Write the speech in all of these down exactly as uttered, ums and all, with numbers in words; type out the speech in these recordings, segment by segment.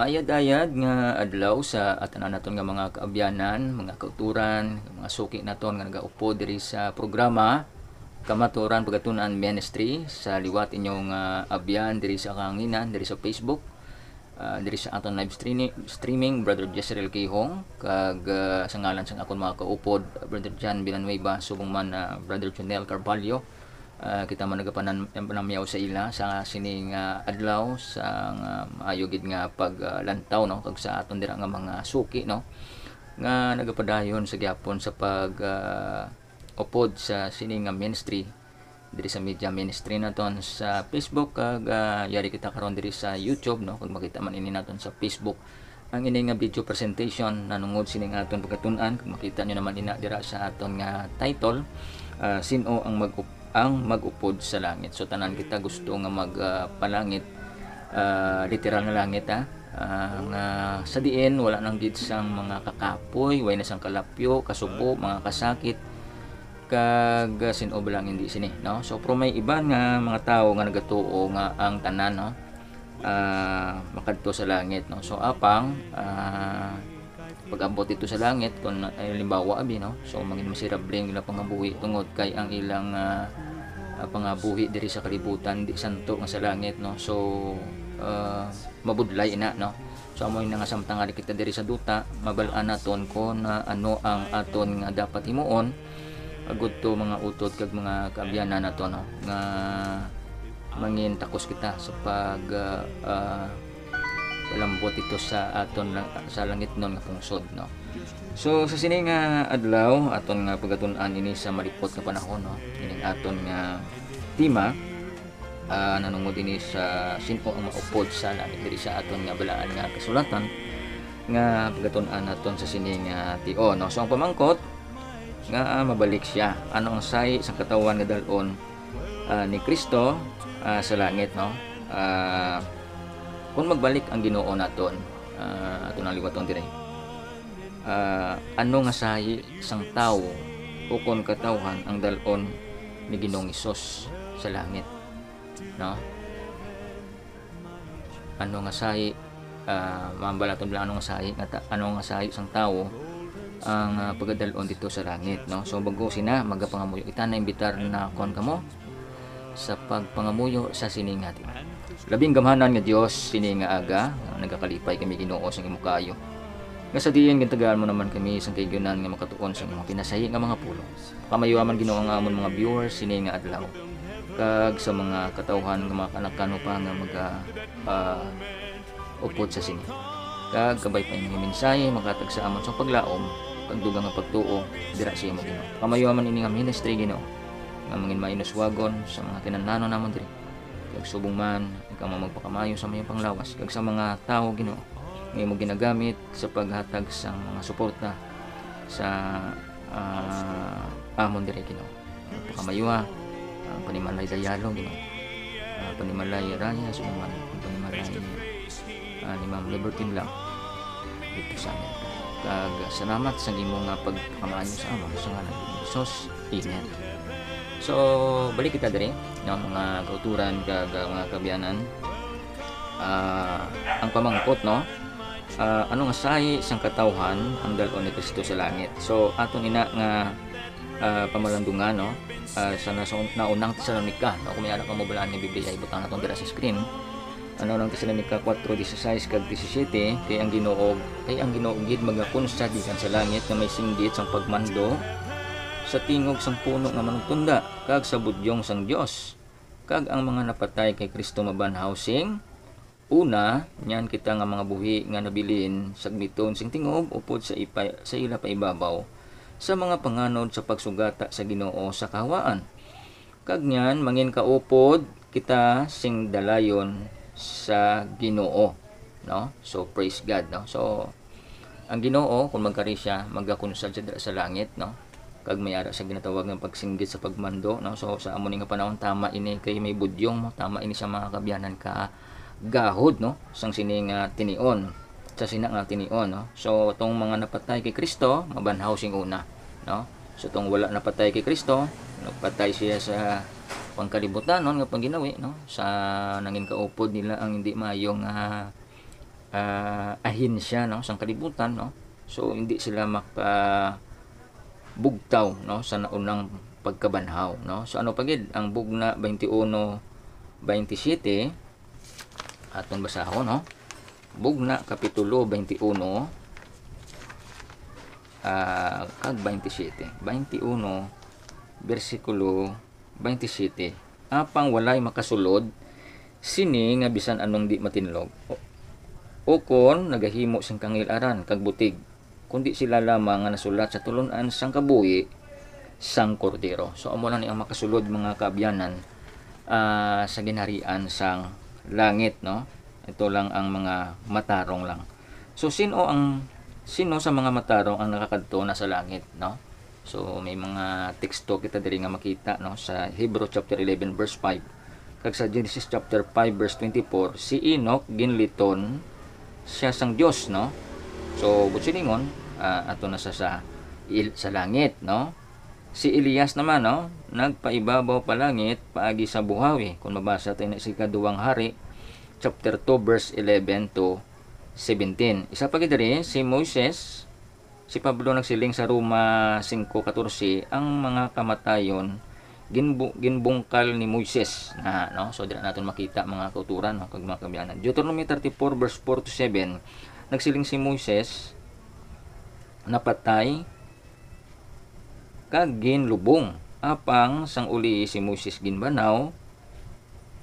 Ayad-ayad nga adlaw sa tanan naton nga mga kaabyanan, mga kauturan, mga suki naton nga nagaupod diri sa programa Kamaturan Pagatun-an Ministry. Sa liwat inyong, ah, abyan diri sa kahanginan, diri sa Facebook, ah, diri sa aton live streaming, streaming, Brother Jezreel Quijong, kag, ah, sa ngalan sang akon mga kaupod, Brother John Villanueva, subong man, ah, Brother Junel Carvalho. Ah, kita man nagapanan-, panamyaw sa ila sa sining, ah, adlaw sa nga maayo gid nga paglantaw, no, kag sa aton dira nga mga suki, no, nga nagapadayon sa gihapon sa pag, ah, upod sa sini nga ministry diri sa media ministry naton sa Facebook, kag, ah, yari kita karon diri sa YouTube, no, kag makita man ini naton sa Facebook ang ini nga video presentation nanungod sining aton pagkatun-an, kag makita nyo naman ina dira sa aton nga title, ah, Sin-o ang mag ang mag-upod sa langit. So, tanan kita gusto nga mag, ah, palangit, ah, literal na langit, ha? Ah, nga sa diin wala nang gid sang mga kakapoy, way na sang kalapyo, kasubo, mga kasakit, kag, ah, sin-o ba lang hindi sini, no? So, pero may iban nga mga tawo nga nagatuo nga ang tanan, no, ah, makadto sa langit, no? So, apang, ah, pag-abot dito sa langit, kung, eh, halimbawa, abi, no? So, mangin miserable ang ilang pangabuhi tungod kay ang ilang, ah, ah, pangabuhi diri sa kalibutan, di santo nga sa langit, no? So, ah, mabudlay ina, no? So, amo na nga samtang ari kita diri sa duta, mabal-an naton kung, ah, ano ang aton nga dapat himuon, agud to mga utod kag mga kaabyanan nato, no? Nga mangin takos kita sa pag, ah, ah, palambot ito sa aton lang, sa langitnon nga pungsod, no? So, sa sini nga adlaw, aton nga pagatun-an ini sa malipot nga panahon, no? Ining aton nga tema, ah, nanungod ini sa sin-o ang maupod sa langit diri sa aton nga balaan nga kasulatan nga pagatun-an naton sa sini nga tion, no? So, ang pamangkot nga, ah, mabalik siya. Ano ang sahi sang katawhan nga dal-on, ah, ni Kristo, ah, sa langit, no? Ah, kung magbalik ang Ginoo naton, ah, ato nang liwaton diri. Ah, ano nga sahi sang tawo ukon katawhan ang dal-on ni Ginoong Hesus sa langit, no? Ano nga sahi, ah, mambalaton lang ano nga sahi nga ta-, ano nga sahi sang tawo ang, ah, pagadal-on dito sa langit, no? So, bago sina magapangamuyo, kita na imbitar na kon kamo sa pagpangamuyo sa sini nga tion. Labing gamhanan nga Dios, sini nga aga, nagakalipay kami, Ginoo, sang imo kaayo, nga sa diin gintagaan mo naman kami sang kahigayonan nga makatuon sa imong pinasahi nga mga pulong. Pakamaayoa man, Ginoo, ang amon mga viewers sini nga adlaw, kag sa mga katawhan nga mga kaanak-an mo pa nga maga-, ah, upod sa sini. Kag kabay pa ining mensahe makahatag sa amon sang paglaom kag dugang nga pagtuo dira sa imo, Ginoo. Pakamaayoa man ini nga ministry, Ginoo, nga mangin mainuswagon sa mga kinahanglanon namon diri. Kag subong man, ikaw man magpakamaayo sa mayong panglawas kag sa mga tawo, Ginoo, nga imo ginagamit sa paghatag sang mga suporta sa, ah, amon diri, Ginoo. Pakamaayoa ang panimalay Dayalo, Ginoo. Ah, panimalay Raya, subong man ang panimalay, ah, ni Ma'am Liberty Blanc dito sa Amerika. Kag salamat sa imo nga pagpakamaayo sa amon, sa ngalan ni Jesus. Amen. So, balik kita diri, no, mga kauturan kag, ah, mga kaabyanan. Ah, ang pamangkot, no? Ah, ano nga sahi sang katawhan ang dal-on ni Kristo sa langit? So, aton ina nga, ah, pamalandungan, no? Ah, sa nas-, naunang Tesalonica, no? Kung may ara ka mabalaan nga Biblia, ibutang naton dira sa screen. Ang naunang Tesalonica four dieciséis kag diecisiete, kay ang Ginoo, kay ang Ginoo gid magakunsad gikan sa langit nga may singgit sang pagmando sa tingog sang puno nga manugtunda kag sa budyong sang Dios, kag ang mga napatay kay Kristo mabanhaw sing una. Niyan kita nga mga buhi nga nabilin sagmiton sing tingog upod sa ipa-, sa ila paibabaw sa mga panganod sa pagsugata sa Ginoo sa kahawaan. Kag niyan, mangin kaupod kita sing dalayon sa Ginoo, no? So, praise God, no? So, ang Ginoo, kung magkari siya, magakunsad siya dira sa langit, no? Kag may ara sa ginatawag nga pagsinggit sa pagmando, no? So, sa amo ni nga panahon, tama ini kay may budyong mo, tama ini sa mga kaabyanan ka gahod, no? Sang sini nga tinion, sa sina nga tinion, no? So, tong mga napatay kay Kristo, mabanhaw sing una, no? So, tong wala napatay kay Kristo, nagpatay siya sa pangkalibutanon nga pangginawi, no? Sa nangin kaupod nila ang hindi maayo nga ah, ahensya, no, sang kalibutan, no? So, hindi sila makabugtaw, no, sa naunang pagkabanhaw, no? So, ano pa gid ang Bugna twenty-one twenty-seven? Aton basahon, no? Bugna, Kapitulo twenty-one, ah, kag twenty-seven. Twenty-one, bersikulo twenty-seven. Apang walay makasulod sini nga bisan anong di matinlog, o, o kon nagahimo sing kangil-aran kag butig, kundi sila lamang nga nasulat sa tulon-an sang kabuhi sang Kordero. So, amo lang ni ang makasulod, mga kaabyanan, ah, sa ginharian sang langit, no? Ito lang ang mga matarong lang. So, sino ang, sino sa mga matarong ang nakakadto na sa langit, no? So, may mga teksto kita diri nga makita, no, sa Hebrew chapter eleven, verse five, kag sa Genesis chapter five, verse twenty-four, si Enoch ginliton siya sang Dios, no? So, buot silingon, ah, ato na sa, sa, il-, sa langit, no? Si Elias naman, no, nagpaibabaw pa langit paagi sa buhawi, kung mabasa tayo na sa Ikaduhang Hari, chapter two, verse eleven to seventeen. Isa pa gid diri, si Moises, si Pablo nagsiling sa Roma singko katorse, ang mga kamatayon ginbu-, ginbungkal ni Moises na, no? So, dira naton makita, mga kauturan, no, kag mga kaabyanan. Deuteronomy thirty-four, verse four to seven, nagsiling si Moises, napatay kag ginlubong. Apang sang uli si Moises ginbanhaw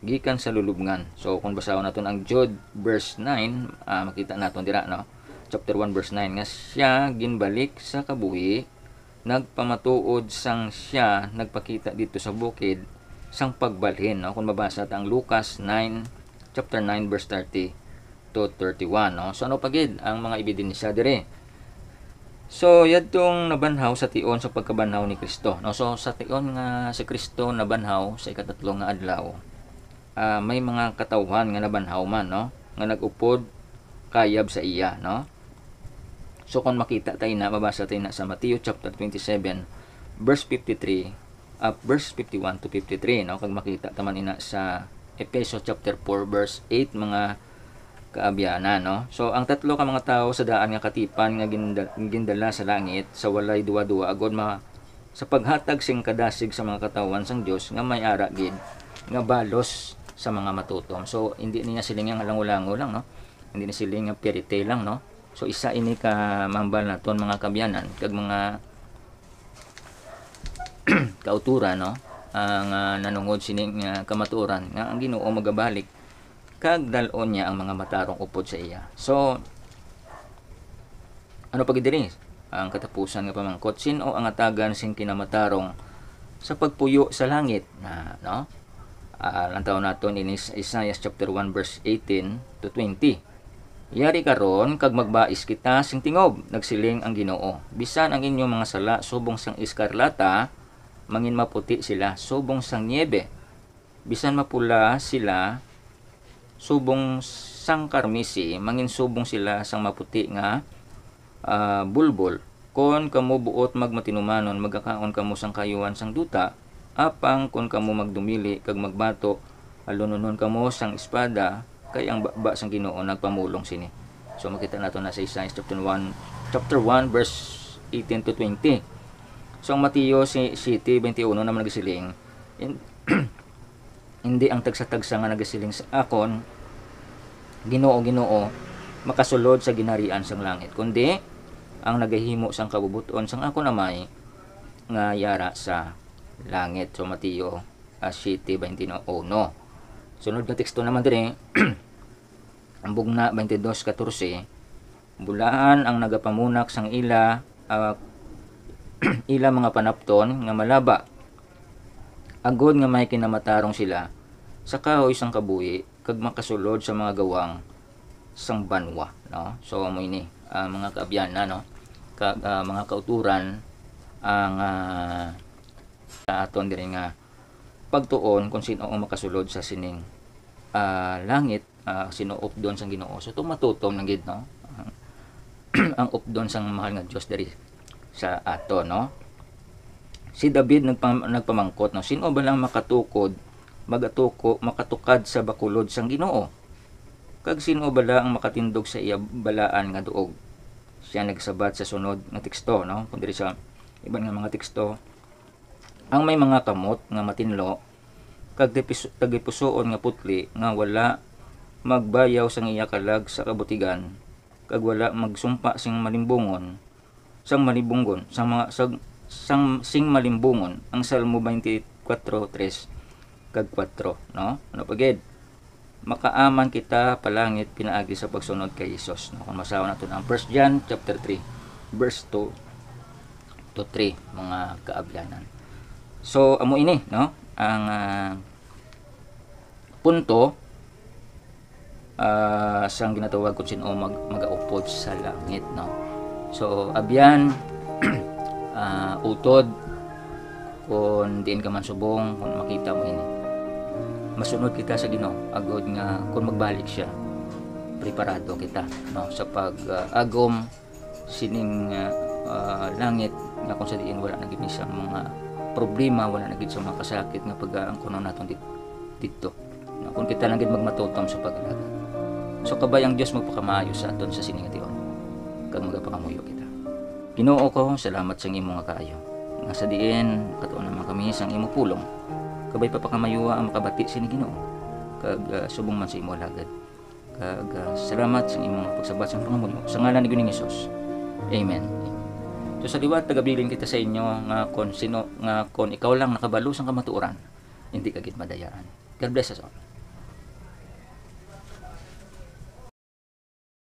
gikan sa lulubngan. So, kung basahon naton ang Jude verse nine, ah, makita naton dira, no? Chapter one, verse nine, nga siya ginbalik sa kabuhi, nagpamatuod sang siya nagpakita didto sa bukid sang pagbalhin, no? Kung mabasa ta ang Lucas nine, chapter nine, verse thirty to thirty-one, no? So, ano pa gid ang mga ebidensya diri? So, yadtong nabanhaw sa tion sa pagkabanhaw ni Cristo, no? So, sa tion nga si Cristo nabanhaw sa ikatatlo nga adlaw, ah, may mga katawhan nga nabanhaw man, no, nga nag-upod kayab sa iya, no? So, kung makita tayo na, mabasa tayo na sa Mateo chapter twenty-seven, verse fifty-three, ah, verse fifty-one to fifty-three, no? Kag makita ta man ina sa Efeso chapter four, verse eight, mga kaabyanan, no? So, ang tatlo ka mga tawo sa daan nga katipan nga ginda-, gindala sa langit sa walay duwa-duwa, agod ma-, sa paghatag sing kadasig sa mga katawhan sang Dios nga may ara gid nga balos sa mga matutom. So, hindi niya siling nga lango-lango lang, no? Hindi ni siling nga pirite lang, no? So, isa ini ka mambal naton, mga kaabyanan, kag mga kauturan, no? Ang, ah, nanungod sining, ah, kamatuoran nga ang Ginoo magabalik kag dal-on niya ang mga matarong upod sa iya. So, ano pa gid diri? Ang katapusan nga pamangkot, sin-o ang atagan sing kinamatarong sa pagpuyo sa langit? Na, no? Ah, lantaw naton ini sa Isaiah chapter one, verse eighteen to twenty. Yari karon kag magbais kita sing tingob, nagsiling ang Ginoo. Bisan ang inyo mga sala subong sang eskarlata, mangin maputi sila subong sang niebe. Bisan mapula sila subong sang karmisi, mangin subong sila sang maputi nga, ah, bulbol. Kon kamo buot magmatinumanon, magakaon kamo sang kayuhan sang duta, apang kon kamo magdumili kag magbato, alunonon kamo sang espada, kay ang baba sang Ginoo nagpamulong sini. So, makita nato na sa Isaiah chapter one, chapter one, verse eighteen to twenty. So, ang Mateo si-, siete veintiuno naman nagsiling, in-, hindi ang tagsa-tagsa nga nagasiling sa akon, "Ginoo, Ginoo," makasulod sa ginharian sang langit, kundi ang nagahimo sang kabubot-on sang akon Amay nga yara sa langit. So, Mateo, ah, siete veintiuno. Sunod nga teksto naman diri, ang Bugna twenty-two katorse, "Bulahan ang nagapamunak sang ila, ah, ila mga panapton nga malaba, agod nga may kinamatarong sila sa kahoy sang kabuhi kag makasulod sa mga gawang sang banwa," no? So, amo ini, ah, mga kaabyanan, no? Ka-, ah, mga kauturan, ang, ah, sa aton diri nga pagtuon kung sin-o ang makasulod sa sining, ah, langit, ah, sin-o updon sang Ginoo. So, tumatutom lang gid, no? Ang, ang updon sang mahal nga Dios diri sa ato, no? Si David nagpam-, nagpamangkot, no, "Sin-o bala ang makatukod, magatuko, makatukad sa bakulod sang Ginoo? Kag sin-o bala ang makatindog sa iya balaan nga duog? Sia nagsabat sa sunod nga teksto, no? Kung diri sa iban nga mga teksto, ang may mga kamot nga matinlo, kag tipis-, tagipusoon nga putli, nga wala magbayaw sang iya kalag sa kabutigan, kag wala magsumpa sing malimbungon, sang malimbungon, sang mga, sang, sang, sing malimbungon, ang Salmo twenty-four tres kag kuwatro, no? Ano pa gid? Makaaman kita palangit pinaagi sa pagsunod kay Jesus, no? Kung masahon naton ang First John chapter three, verse two to three, mga kaabyanan. So, amo ini, no? Ang, ah, punto, ah, sang ginatawag kung sin-o mag-, magaupod sa langit, no? So, abyan, ah, utod, kung diin ka man subong, kung makita mo ini. Masunod kita sa Ginoo, agod nga kung magbalik siya, preparado kita, no, sa pag, ah, agom sining, ah, ah, langit, nga kung sa diin wala na gid ni sa mga problema, wala na gid sa mga kasakit nga pag-aangkunon naton dit-, didto. No, kung kita lang gid magmatutom sa pag-alagad. So, kabay ang Dios magpakamaayo sa aton sa sini nga tion, kag magapangamuyo kita. Ginoo ko, salamat sang imo nga kaayo, nga sa diin katuon naman kami sang imo pulong. Kabay pa pakamayuwa ang makabati sini, Ginoo, kag, ah, subong man sa imo alagad. Kag, ah, salamat sang imo nga pagsabat sang pangamuyo. Sa ngalan ni Ginoong Jesus. Amen. So, sa liwat, nagabilin kita sa inyo nga kon sino, nga kon ikaw lang nakabalo sang kamatuoran, hindi ka gid madayaan. God bless us all.